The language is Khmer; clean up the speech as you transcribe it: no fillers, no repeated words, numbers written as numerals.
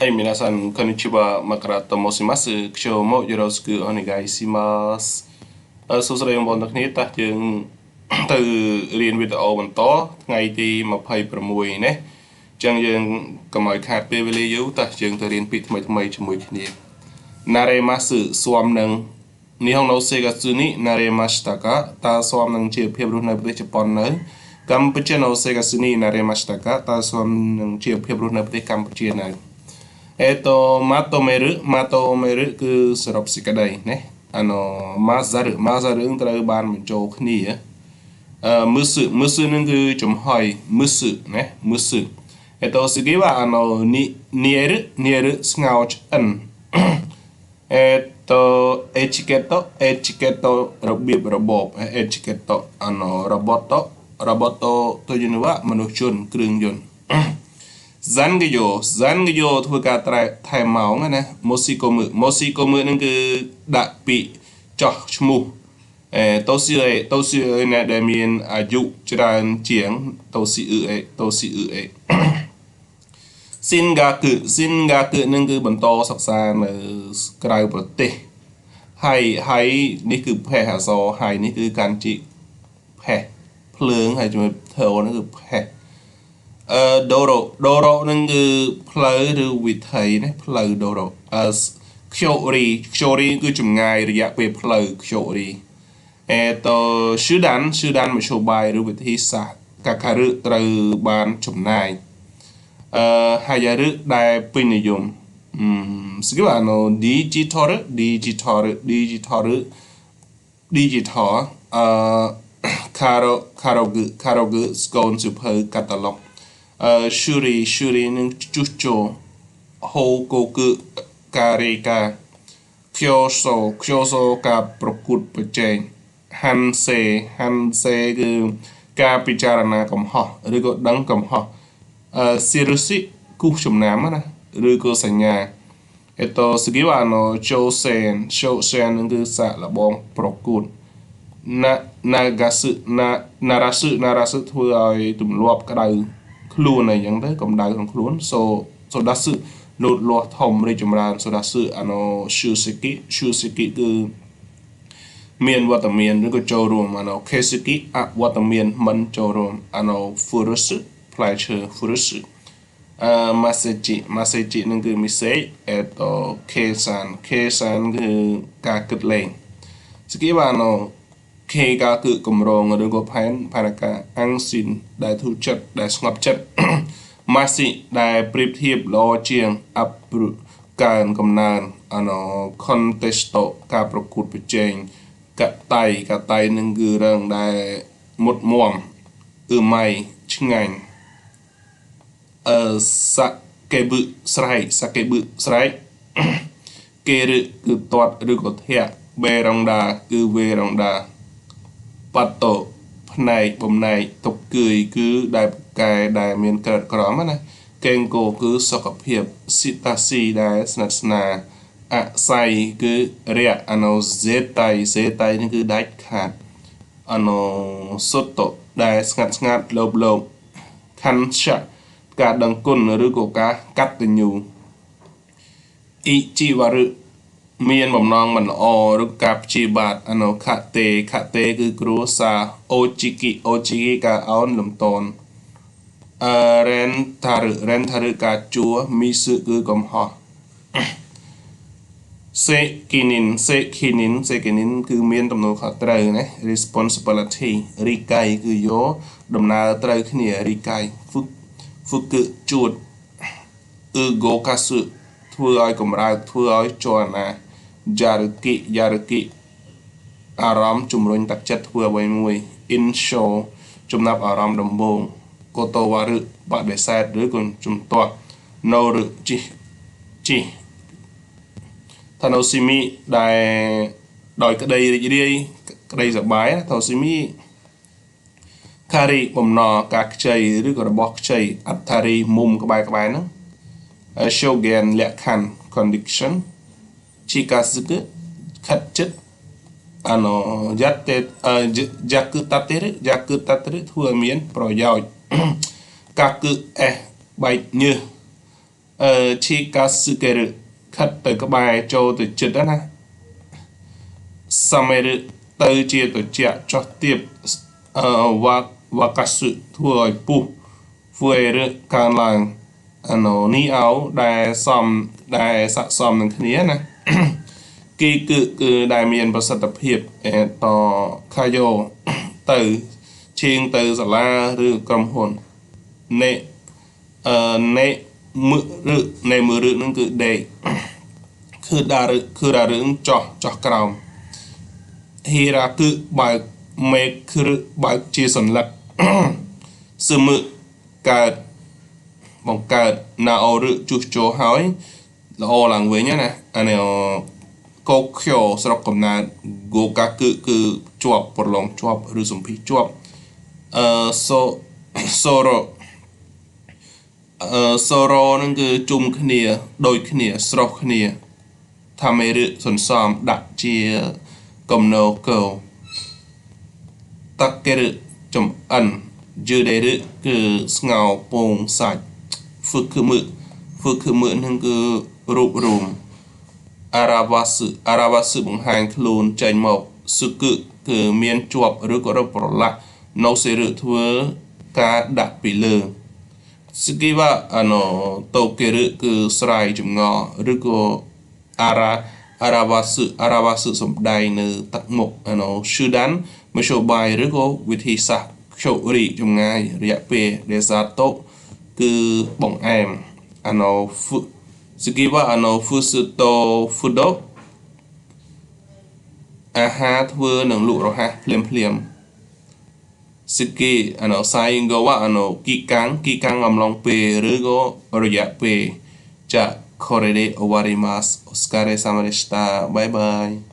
はい、皆さん、こんにちは。マクラと申します。今日もよろしくお願いします。 សួស្តីបងប្អូនទាំងគ្នាតោះយើងទៅរៀនវីដេអូបន្តថ្ងៃទី26ណាអញ្ចឹងយើងកុំឲ្យខាតពេលវេលាយូរតោះយើងទៅរៀនពាក្យថ្មីថ្មីជាមួយគ្នា慣れます ស៊ាំនឹង日本の生活に慣れましたか តើស៊ាំនឹងជីវភាពរស់នៅប្រទេសជប៉ុននៅកម្ពុជាの生活に慣れましたか តើស៊ាំនឹងជីវភាពរស់នៅប្រទេសកម្ពុជានៅ えっとまとめるまとめるគឺសរុបសេចក្តីណាអាណម៉ាសារម៉ាសារឿងត្រូវបានបញ្ចូលគ្នាអឺむすむすនឹងគឺចំហុយむすណាむすえっと次はあのに煮える煮えるស្ងោរឆ្អិនえっとエチケットエチケットរបៀបរបបエチケットあのロボットロボットというのはមនុស្សជនគ្រឿងយន្ត 残業残業ធ្វើការត្រែថែមម៉ោងណាម៉ូស៊ីកូមឺម៉ូស៊ីកូមឺនឹងគឺដាក់ពាក្យចោះឈ្មោះអេតូស៊ីអេតូស៊ីអេអ្នកដែលមានអាយុច្រើនជាងតូស៊ីអ៊ឺអេតូស៊ីអ៊ឺអេ ស៊ីនហ្គាគឺស៊ីនហ្គាគឺនឹងគឺបន្តសិក្សានៅក្រៅប្រទេសហើយហើយនេះគឺផេះអក្សរហើយនេះគឺកាន់ជីផេះភ្លើងហើយជាមួយធោនេះគឺផេះ អឺដូរ៉ូដូរ៉ូនឹងគឺផ្លូវឬវិថីណាផ្លូវដូរ៉ូអឺខ្យូរីខ្យូរីគឺចម្ងាយរយៈពេលផ្លូវខ្យូរីអេតូឈឺដានឈឺដានមធ្យោបាយឬវិធីសាស្ត្រកាខារឹត្រូវបានចំណាយអឺហាយ៉ារឹដែលពេញនិយមអឺ次はあのデジタルデジタルデジタルឌីជីថលអឺខារ៉ូខារ៉ូគខារ៉ូគស្កូនសៀវភៅកាតាឡុក អឺឈូរីឈូរីនឹងជួសជុលហូកូគឺការេកាខ្យសូខ្យសូការប្រកួតប្រជែងហាន់សេហាន់សេគឺការពិចារណាកំហុសឬក៏ដឹងកំហុសអឺស៊ីរុស៊ីគូសចំណាំណាឬក៏សញ្ញាえっと次はあの挑戦挑戦នឹងគឺសាកល្បងប្រកួតណាណាហ្គាស៊ណាណារ៉ាស៊ណារ៉ាស៊ធ្វើឲ្យទម្លាប់ក្តៅខ្លួនអីចឹងទៅកម្ដៅក្នុងខ្លួនសូសូដាស៊លូតលាស់ធំរីកចម្រើនសូដាស៊អាណូឈូសេគីឈូសេគីគឺមានវត្តមានឬក៏ចូលរួមអាណូខេសេគីអវត្តមានមិនចូលរួមអាណូហ្វូរុសផ្លែឈើហ្វូរុសអឺម៉ាសេជីម៉ាសេជីនឹងគឺមីសេអេតូខេសានខេសានគឺការគិតលេង次はあの ខេកាគឺកម្រងឬក៏ផែនផែនការអាំងស៊ីនដែលធូរចិត្តដែលស្ងប់ចិត្តម៉ាស៊ីដែលប្រៀបធៀបល្អជាងអប្រុកើនកំណើនអាណខុនតេស្តូការប្រកួតប្រជែងកតៃកតៃនឹងគឺរឿងដែលមុតមមអឺម៉ៃឆ្ងាញ់អឺសាកេប៊ឺស្រែកសាកេប៊ឺស្រែកគេឬគឺទាត់ឬក៏ធាក់បេរ៉ុងដាគឺវេរ៉ុងដាបាត់តោផ្នែកបំណែកទុកគើយគឺដែលកែដែលមានក្រិតក្រមណាកេងកោគឺសុខភាពស៊ីតាស៊ីដែលស្និទ្ធស្នាលអស័យគឺរៈអាណូសេតៃសេតៃនេះគឺដាច់ខាតអាណូសុតតដែលស្ងាត់ស្ងាត់លោបលោបខណ្ឌៈការដឹងគុណឬក៏ការកតញ្ញូអ៊ីជីវរៈមានបំណងមិនល្អឬការព្យាបាទអនុខតេខតេគឺគ្រួសារអូជីគីអូជីគីការអោនលំតនអឺរ៉េនថាររ៉េនថារការជួមីស៊ឺគឺកំហុសសេគីនីនសេគីនីនសេគីនីនគឺមានទំនួលខុសត្រូវណា responsibility រីកៃគឺយកដំណើរត្រូវគ្នារីកៃហ្វឹកហ្វឹកគឺជួតអឺហ្គោកាស៊ឺធ្វើឲ្យកម្រើកធ្វើឲ្យចលនាយ៉ារគិយ៉ារគិអារម្មណ៍ជំរុញទឹកចិត្តធ្វើអ្វីមួយ insho ចំណាប់អារម្មណ៍ដំបូងកូតូវ៉ារឹបដិសេធឬក៏ជំទាស់ណូរជីជីថាណូស៊ីមីដែលដោយក្តីរីករាយក្តីសប្បាយថាស៊ីមីខារីបំណការខ្ចីឬក៏របស់ខ្ចីអដ្ឋារីមុំក្បែរក្បែរហ្នឹង shogun លក្ខខណ្ឌ condition 近づくខិតចិត្តអាណយ៉ាត់តេយ៉ាគឺតាតេយ៉ាគឺតាតេធ្វើឲ្យមានប្រយោជន៍កាគឺអេសបែកញើស អឺឈីកាស៊ុកេរុខិតទៅក្បែរចូលទៅចិត្តណាសាមេរុទៅជាត្រជាក់ចោះទៀបអឺវ៉ាវ៉ាកាស៊ុធ្វើឲ្យពុះហ្វេរុកើនឡើងអាណូនេះអោដែលសំដែលស័កសមនឹងគ្នាណាគីគឺគឺដែលមានប្រសិទ្ធភាពអេតខាយ៉ូទៅឈៀងទៅសាលាឬក្រុមហ៊ុននេអឺនេមឺឬនេមឺឬនឹងគឺដេកគឺដារគឺដារចោះចោះក្រោមហ៊ីរ៉ាគឺបើកមេគឺបើកជាសន្លឹកសឹមកើតបង្កើតណាអូឬជួសជុលហើយល្អឡើងវិញណាអានេះកូខ្យស្រុកកំណើតហ្គោកាគឺគឺជាប់ប្រឡងជាប់ឬសំភីជាប់អឺសូសូរ៉ូអឺសូរ៉ូនឹងគឺជុំគ្នាដូចគ្នាស្រុះគ្នាថាមេរសន្សំដាក់ជាកំណោកោតាកេរចំអិនយឺដេរគឺស្ងោពងសាច់ហ្វឹកគឺមឹហ្វឹកគឺមឹនឹងគឺរូបរួមអារ៉ាវ៉ាស៊អារ៉ាវ៉ាស៊បង្ហាញខ្លួនចេញមកស៊ុគគឺមានជាប់ឬក៏រប្រឡាក់នៅសេរធ្វើការដាក់ពីលើស្គីវ៉ាអាណូតូកេរគឺស្រាយចម្ងល់ឬក៏អារ៉ាអារ៉ាវ៉ាស៊អារ៉ាវ៉ាស៊សំដែងនៅទឹកមុខអាណូស៊ូដានមធ្យោបាយឬក៏វិធីសាស្ត្រខ្ជុរីចម្ងាយរយៈពេលដែលសាតូគឺបង្អែមអាណូហ្វស្គីវ៉ាអាណូហ្វូស៊ូតូហ្វូដូអាហារធ្វើនឹងលក់រហ័សភ្លាមភ្លាមស្គីអាណូសៃងវ៉ាអាណូគីកាំងគីកាំងអំឡុងពេលឬក៏រយៈពេលចាこれで終わります。お疲れ様でした。バイバイ。